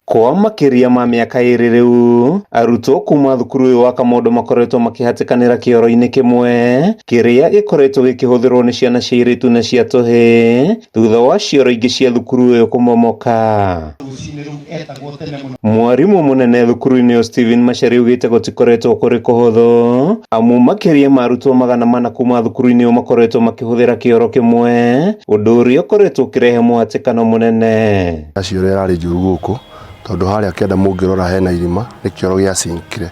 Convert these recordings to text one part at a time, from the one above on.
Kwa makĩria ma mĩaka ĩrĩ rĩu, arutwo kuma thukuru ũyũ wa Kamondo makoretwo makĩhatĩkanĩra kĩoro-inĩ kĩmwe kĩrĩa gĩkoretwo gĩkĩhũthĩrwo nĩ ciana cia airĩtu na cia tũhĩĩ thutha wa cioro ingĩ cia thukuru ũyũ kũmomoka. Mwarimũ mũnene thukuru-inĩ ũyũ Stephen Macharia augĩte gũtikoretwo kũrĩ kũhũthũ amu makĩria ma arutwo 400 kuma thukuru-inĩ ũyũ makoretwo makĩhũthĩra kĩoro kĩmwe, ũndũ ũrĩa ũkoretwo ũkĩrehe mũhatĩkano mũnene. Cioro ĩrarĩ njũru gũkũ tondũ harĩa kĩanda mũngĩrora hena irima nĩ kĩoro gĩa sinkire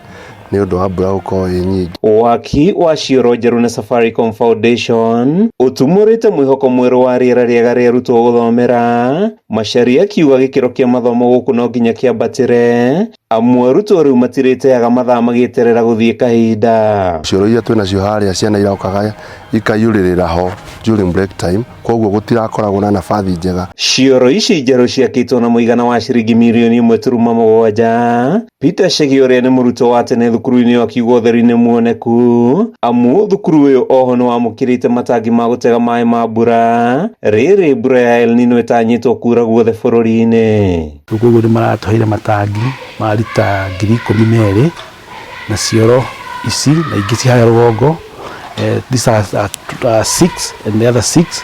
nĩ ũndũ wa mbura gũkorwo ĩ nyingĩ. Waki wa cioro njerũ na Safaricom Foundation ũtumũrĩte mwĩhoko mwerũ wa rĩera rĩega rĩa arutwo gũthomera. Macharia akiuga gĩkĩro kĩa mathomo gũkũ no nginya kĩambatĩre amu arutwo rĩu matirĩteaga mathaa magĩeterera gũthiĩ kahinda. Cioro iria twĩnacio harĩa ciana irokaga ikaiyũrĩrĩra ho during break time, koguo gũtirakoragwo na nabathi njega. Cioro ici njerũ ciakĩtwo na mũigana wa ciringi mirioni 1.7. Peter Chege ũrĩa nĩ mũrutwo wa tene thukuru-inĩ ĩyo akiuga ũtheri nĩ muoneku amu thukuru ũyũ oho nĩ wamũkĩrĩte matangi ma gũtega maĩ ma mbura rĩrĩ mbura ya El Nino ĩtanyĩtwo kura guothe bũrũri-inĩ. Rĩu koguo nĩ maratũheire matangi ma rita 12,000 na cioro ici na ingĩ ci harĩa rũgongo. These are 6 and the other 6,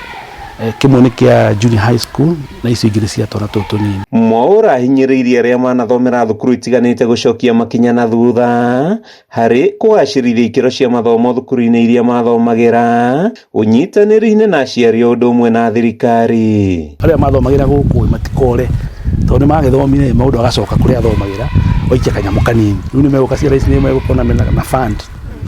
kĩmwe nĩ kĩa junior high school na icio ingĩ nĩ cia twana tũtũ tũnini. Mwaura ahinyĩrĩirie arĩa manathomera thukuru itiganĩte gũcokia makinya na thutha harĩ kũgacĩrithia ikĩro cia mathomo thukuru-inĩ iria mathomagĩra ũnyitanĩri-inĩ na aciari o ũndũ ũmwe na thirikari. Arĩa mathomagĩra gũkũ matikore tondũ nĩ magĩthomire maũndũ agacoka kũrĩa athomagĩra waikia kanyamũ kanini. Rĩu nĩ megũka ciana ici nĩ megũkorwo na fund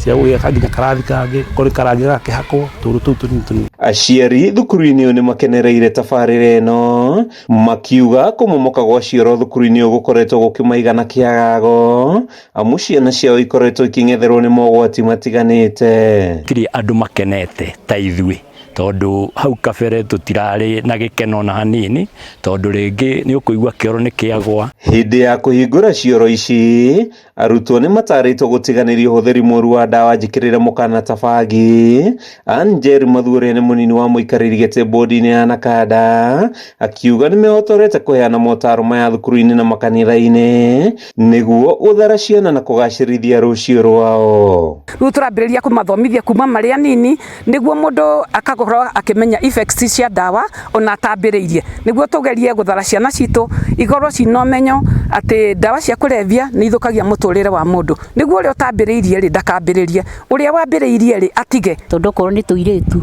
cia gũgĩaka nginya karathi kangĩ, korwo nĩ karangi gagakĩhakwo tũũndũ tũu tũnini tũnini. Aciari thukuru-inĩ ũyũ nĩ makenereire tabarĩra ĩno makiuga kũmomoka gwa cioro thukuru-inĩ ũyũ gũkoretwo gũkĩmaigana kĩagago amu ciana ciao ikoretwo ikĩng'etherwo nĩ mogwati matiganĩte. Gũtirĩ andũ makenete ta ithuĩ tondũ hau kabere tũtirarĩ na gĩkeno na hanini tondũ rĩngĩ nĩ ũkũigua kĩoro nĩ kĩagwa. Hĩndĩ ya kũhingũra cioro ici arutwo nĩ matarĩtwo gũtiganĩria ũhũthĩri mũru wa ndawa njĩkĩrĩre mũkana ta bangi. Angel Mathu ũrĩa nĩ mũnini wa mũikarĩri gĩtĩ bodi-inĩ ya Nakanda akiuga nĩ mehotorete kũheana motaro maya thukuru-inĩ na makanitha-inĩ nĩguo gũthara ciana na kũgacĩrithia rũciũ rwao. Rĩu tũrambĩrĩria kũmathomithia kuma marĩ anini nĩguo mũndũ akakorwo akĩmenya effects cia ndawa ona atambĩrĩirie, nĩguo tũgerie gũthara ciana citũ ikorwo cina ũmenyo atĩ ndawa cia kũrebia nĩ ithũkagia mũtũrĩre wa mũndũ, nĩguo ũrĩa ũtambĩrĩirie rĩ ndakambĩrĩrie, ũrĩa wambĩrĩirie rĩ atige. Tondũ okorwo nĩ tũirĩtu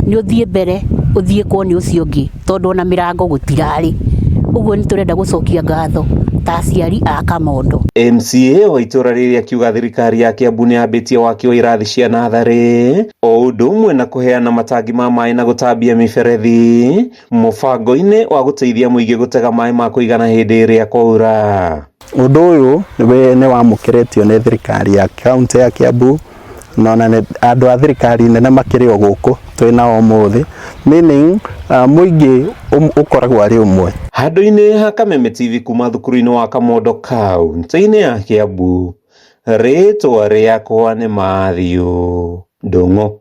nĩ ũthiĩ mbere ũthiĩ kuo nĩ ũcio ũngĩ tondũ ona mĩrango gũtirarĩ, ũguo nĩ tũrenda gũcokia ngatho ta aciari a Kamondo. MCA wa itũra rĩrĩ akiuga thirikari ya Kiambu nĩ yambĩtie waki wa irathi cia natharĩ o ũndũ ũmwe na kũheana matangi ma maĩ na gũtambia mĩberethi mũbango-inĩ wa gũteithia mũingĩ gũtega maĩ ma kũigana hĩndĩ ĩrĩa kwaura. Ũndũ ũyũ nĩ wamũkĩrĩtio nĩ thirikari ya kaunti ya Kiambu na ona andũ a thirikari nene makĩrĩ o gũkũ twĩ nao ũmũthĩ, meaning mũingĩ ũkoragwo arĩ ũmwe. Handũ-inĩ ha Kameme TV kuma thukuru-inĩ wa Kamondo kaunti-inĩ ya Kiambu, rĩtwa rĩakwa nĩ Matthew Ndung'u.